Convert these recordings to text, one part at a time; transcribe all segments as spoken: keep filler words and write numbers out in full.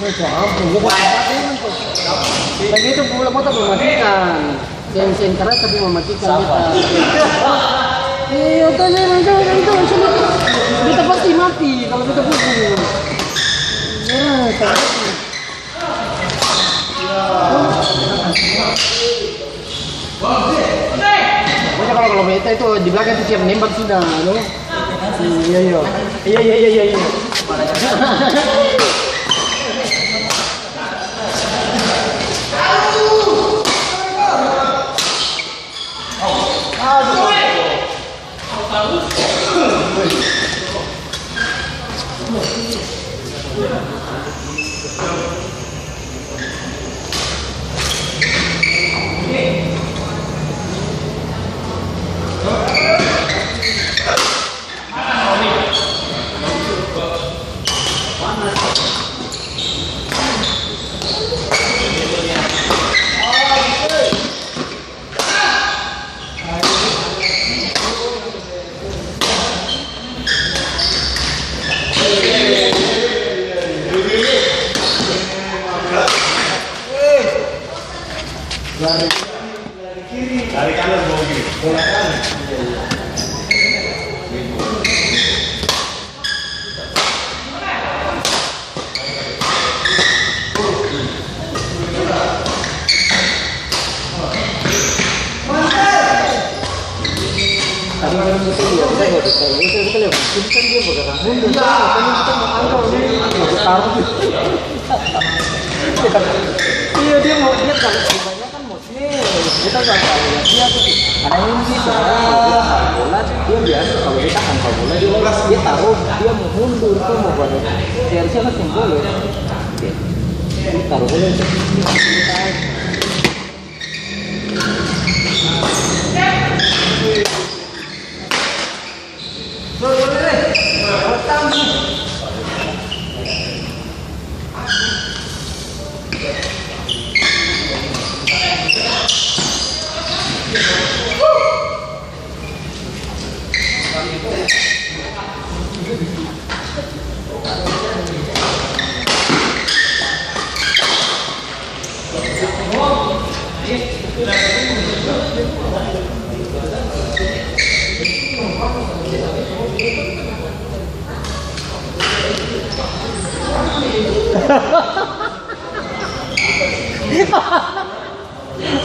Ampun, gua baru dapat ini tuh. Lagi itu pula motor mematikan. Seng, seng keras tapi mematikan beta. Iya, tanya, tanya, tanya, tanya. Beta pasti mati kalau beta pukul. Ya, pokoknya kalau, kalau beta itu di belakang itu siap nembak sudah, no? Iya, iya. Iya, iya, iya, iya, iya. Dari kanan mau gini, bola kanan. Iya, dia mau, dia kalau kebanyakan mau Nih, beta selalu lihat dia tuh, karena ini sebenarnya kalau beta angka bola, dia biasa kalau beta angka bola, dia, dia taruh, dia mau mundur tuh, mau pada seharusnya kan seng boleh. Dia taruh bola itu.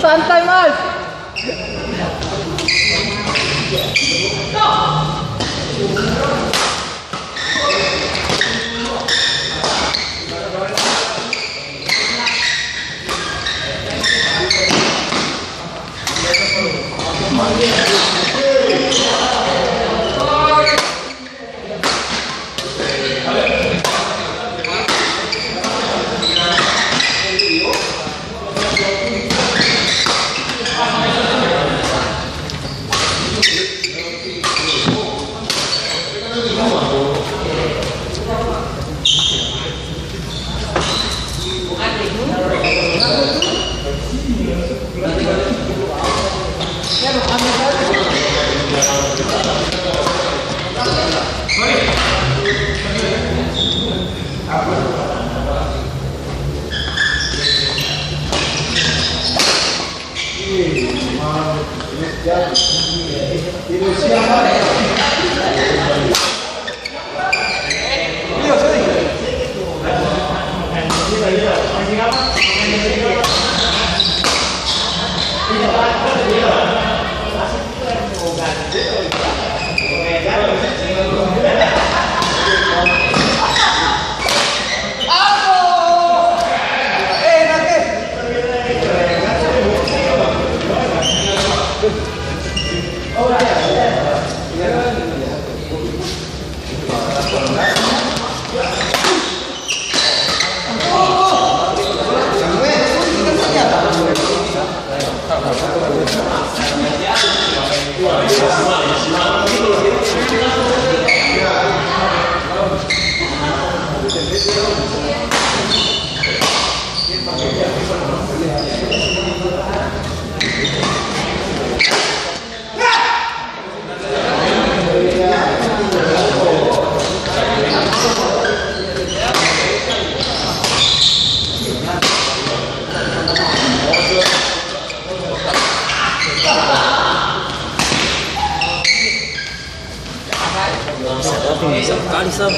Santai, Mas. Hah?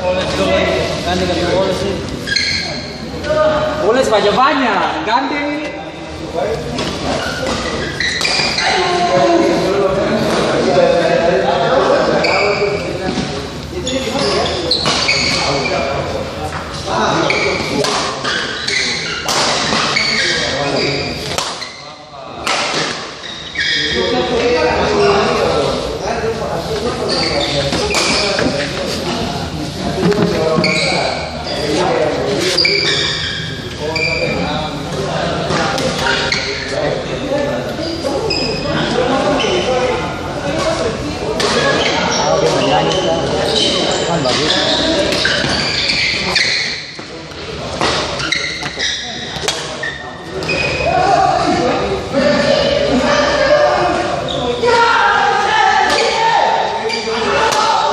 Oles dolo ini, gandeng lagi oles ini. Oles banya-banya, gandeng ini. Kan bagus.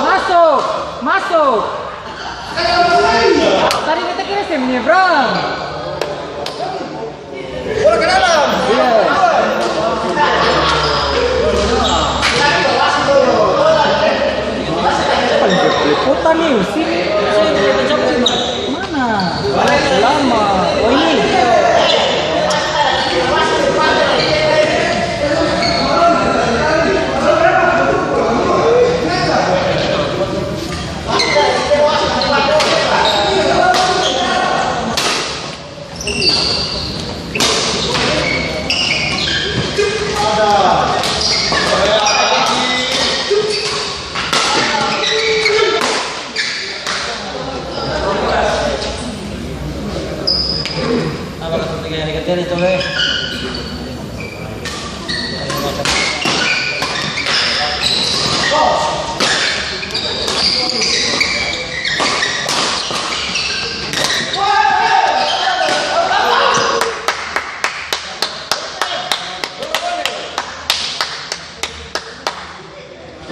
Masuk, masuk. Tadi kita kira sih menyeberang. Bola ke dalam. Iya. Liputan nih, sini. Mana? Lama. Oh, ini.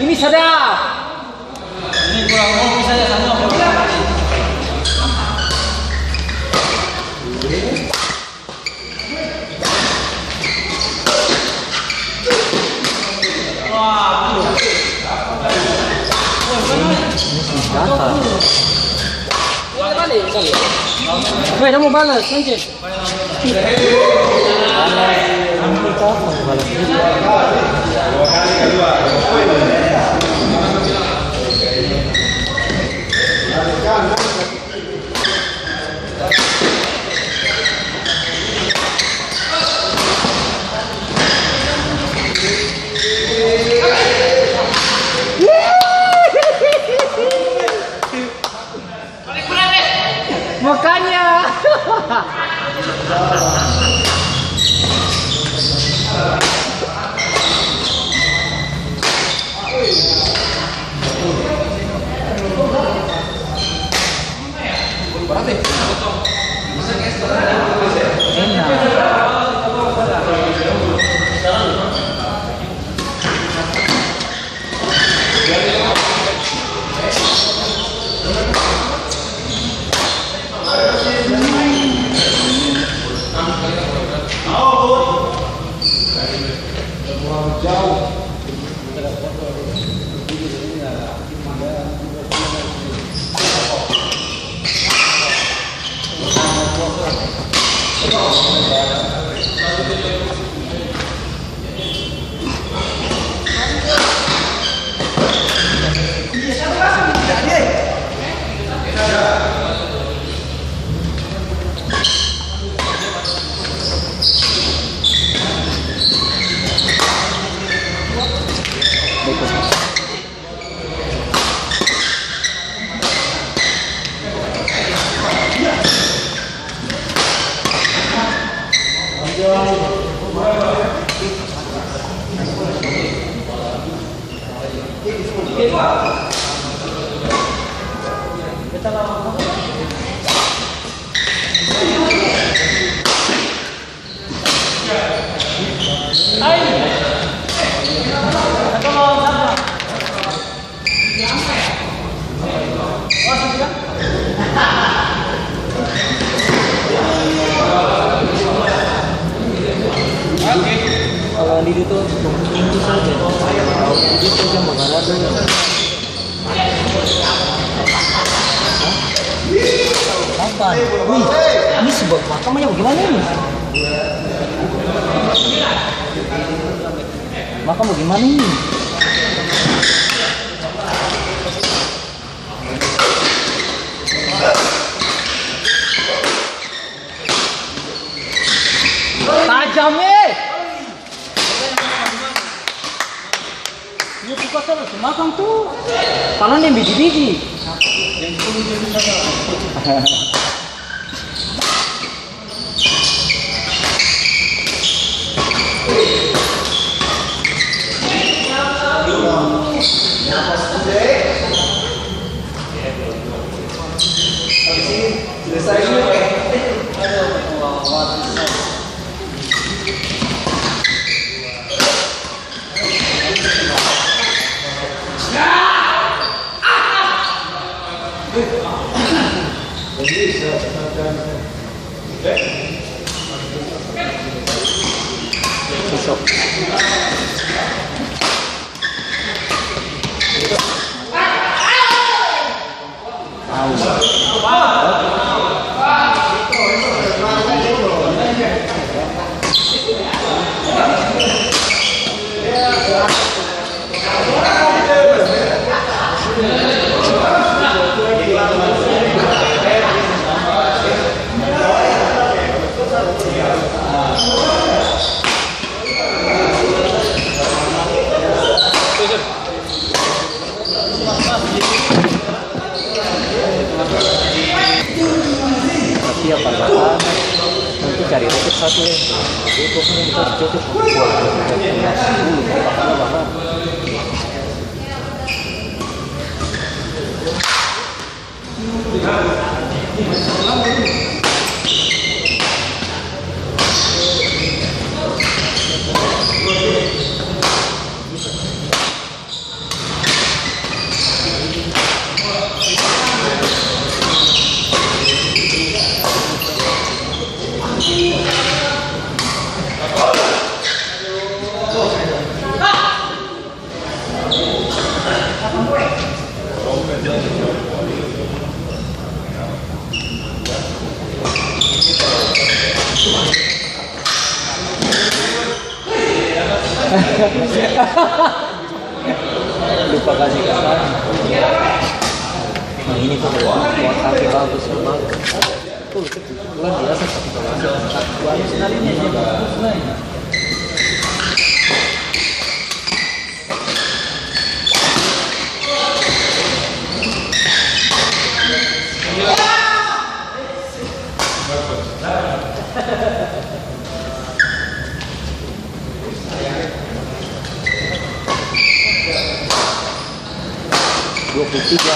Ini sadap. Ini kurang kopi saja, samua kopi. Wah, ini senjata. Weh, dia mau balas, anjir. Makanya. Kalau di situ, itu saja. Di situ saja, Bang. Hah? Kapan? Wih, ini sebab makamnya bagaimana ini? Makam bagaimana ini? Tajam, eh! Iya, buka sana, su makang tu. Talang deng biji-biji. Tapi apa, nanti cari raket satu, eh. Itu kan bisa dicocok. Lupa kasih kasar. Nah, ini tuh buat kaki bagus, bagus. Tuh, bulan biasa, tapi kalau ada satu dua hari sekali ini, dia bagus, nah. Dua puluh tiga.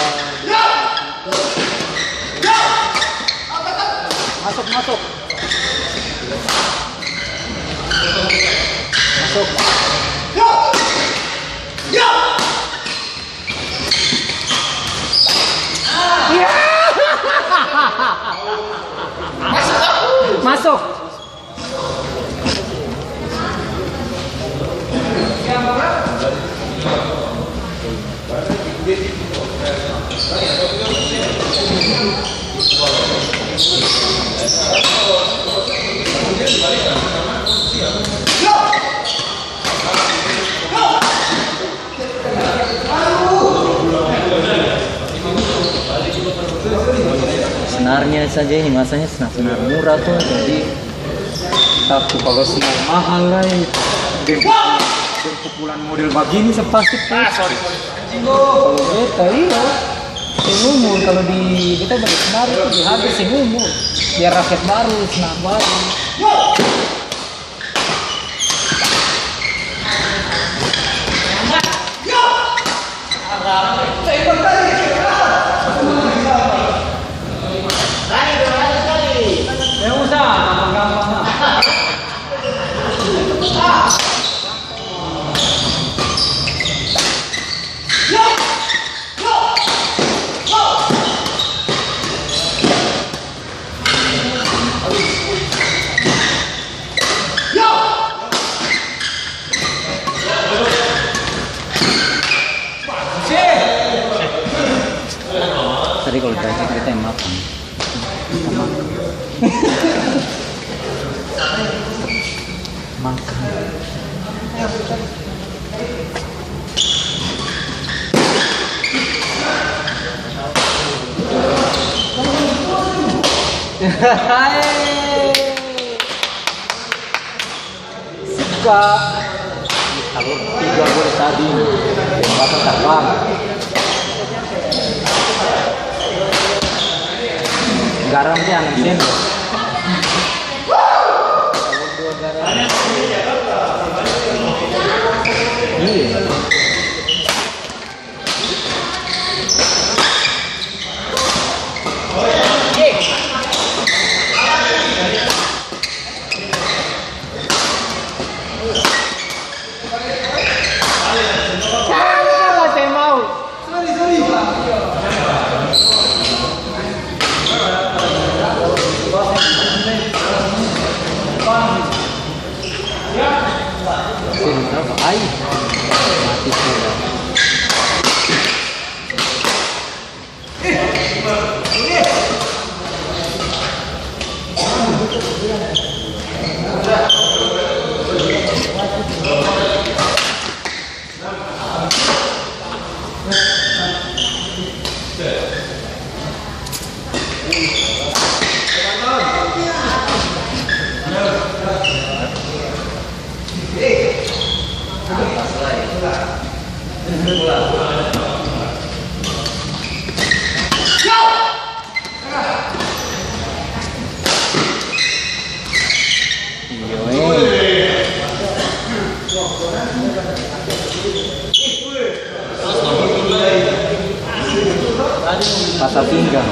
Masuk, masuk. Masuk. Masuk. Sebenarnya saja ini masanya senar-senar murah to, jadi tapi kalo senar mahal lai, deng, deng pukulan model bagini sa pasti putus. Kalo beta, iyo, seumur kalo di beta bali senar itu di habis seumur, biar raket baru, senar baru. Tadi kalau terakhir kita yang makan. Makan. Suka. Tiga gol tadi. Jembatan terbang. Garam dia enam sendok. Iya. Ai, mati sudah. Iyo, eh. Pasar Pinggang.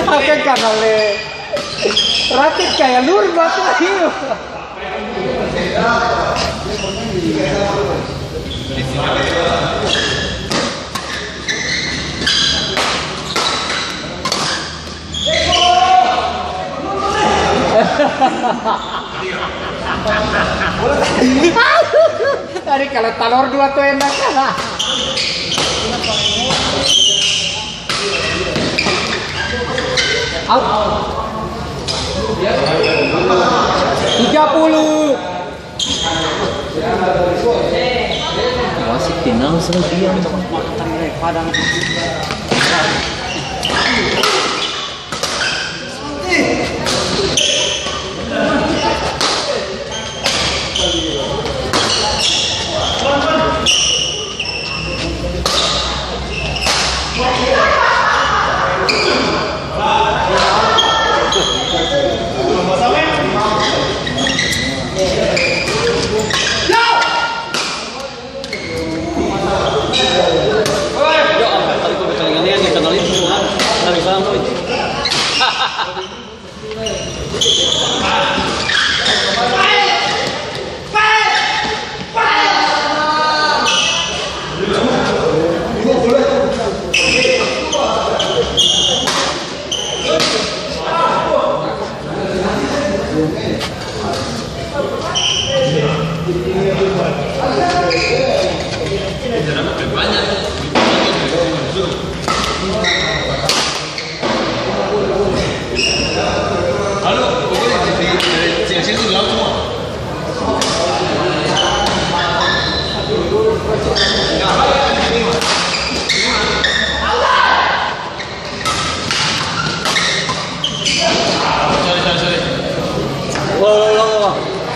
Akang kanal le raket kaya lurba tu, ayo. Tadi kalo talor dua tu enak kan? Out. Tiga puluh. Wasit tenang saja diam.